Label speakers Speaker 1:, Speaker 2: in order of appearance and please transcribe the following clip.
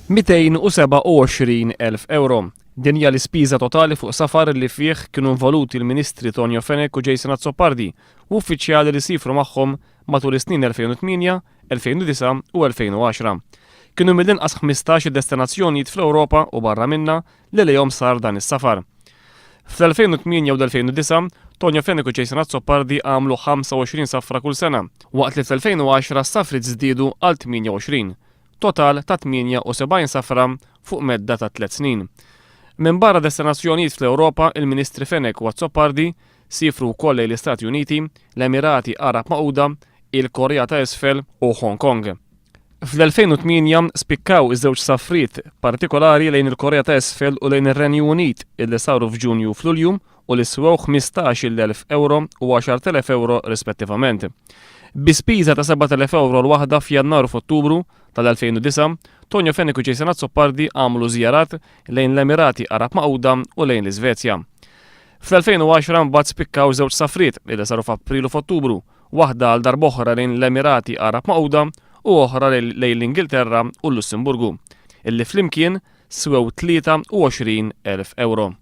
Speaker 1: 227,000 ewro. Din hija l-ispiża totali fuq safar li fih kienu involuti l-Ministri Tonio Fenech u Jason Azzopardi u uffiċjali li siefru magħhom matul is-snin 2008, 2009 u 2010. Kienu mill-inqas 15 id-destinazzjonijiet fl-Ewropa u barra minnha li lejhom sar dan is-safar. Fl-2008 u l-2009, Tonio Fenech u Jason Azzopardi għamlu 25 safra kull sena, waqt li fl-2010 s-safriet żdiedu għal 28, total ta' 78 safra fuq medda ta' tliet snin. Minbarra destinazzjonijiet fl-Ewropa, il-Ministri Fenech u Azzopardi siefru wkoll lejn l-Istati Uniti, l-Emirati Għarab Magħquda, il-Korea ta' Isfel u Hong Kong. Fl-2008 spikkaw iż-żewġ safriet partikolari lejn il-Korea ta' Isfel u lejn ir-Renju Unit illi saru f'Ġunju u f'Lulju u li swew 15,000 ewro u 10,000 ewro rispettivament. Bi spiża ta' 7,000 ewro l-waħda f'Jannar u f'Ottubru tal-2009, Tonio Fenech u Jason Azzopardi għamlu żjarat lejn l-Emirati Għarab Magħquda u lejn l-Iżvezja. Fl-2010 mbagħad spikkaw żewġ safriet li saru f'April u f'Ottubru, waħda għal darb'oħra lejn l-Emirati Għarab Magħquda u oħra lejn l-Ingilterra u l-Lussemburgu, illi flimkien swew 23,000 ewro.